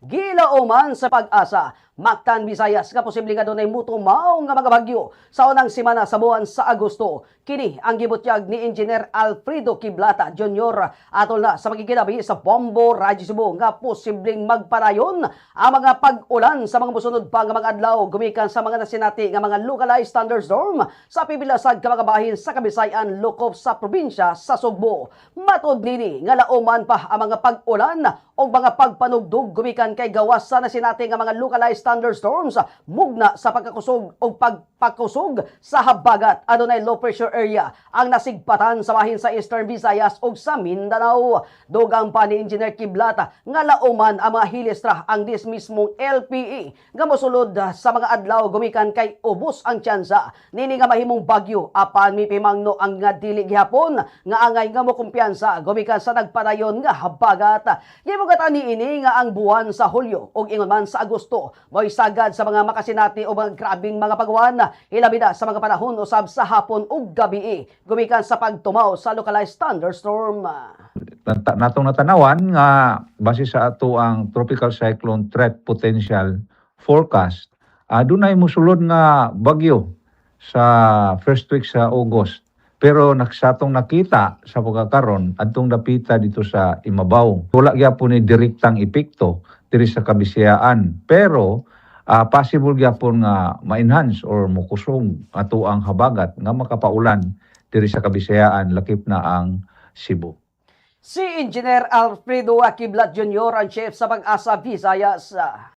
Gilauman sa Pag-asa Mactan, Visayas nga posible nga dunay mutumaw nga mga bagyo sa unang semana sa buwan sa Agosto. Kini ang gibutyag ni Engineer Alfredo Kiblata Jr. atol na sa pagkikinabi sa Bombo Radyo Cebu nga posibleng magpadayon ang mga pag-ulan sa mga musunod pa nga mga adlaw gumikan sa mga nasinati nga mga localized thunderstorm sa pibilasag ka mga bahin sa Kabisayan lukop sa probinsya sa Sugbo. Matod nini nga lauman pa ang mga pag-ulan o mga pagpanugdog gumikan kay gawas sa nasinati nga mga localized thunderstorms mugna sa pagkakusog o pagpakusog sa habagat. Adunay low pressure area ang nasigpatan sa bahin sa Eastern Visayas ug sa Mindanao. Dugang pa ni Engineer Kiblata nga lauman ang mga hilistra ang dis mismong LPE nga mosulod sa mga adlaw gumikan kay ubos ang tsansa nini nga mahimong bagyo, apan mipimangno ang nga dili gihapon nga angay nga mokumpiyansa gumikan sa nagpadayon nga habagat. Gibugatan niini nga ang buwan sa Hulyo ug ingon man sa Agosto mo'y sagad sa mga makasinati o mga grabing mga pagwan, hilabi na sa mga panahon usab sa hapon ug gabi gumikan sa pagtumaw sa localized thunderstorm. Natong natanawan nga base sa ato ang tropical cyclone threat potential forecast, dunay musulod nga bagyo sa first week sa August, pero naksatong nakita sa pagkakaron adtong dapita dito sa Imabaw, wala gyapon ni direktang epekto diri sa Kabisayaan, pero possible gyapon nga ma-enhance or mukusog ato ang habagat nga makapaulan diri sa Kabisayaan, lakip na ang Cebu. Si Engineer Alfredo Kiblat Jr. ang chief sa Pag-asa Visayas.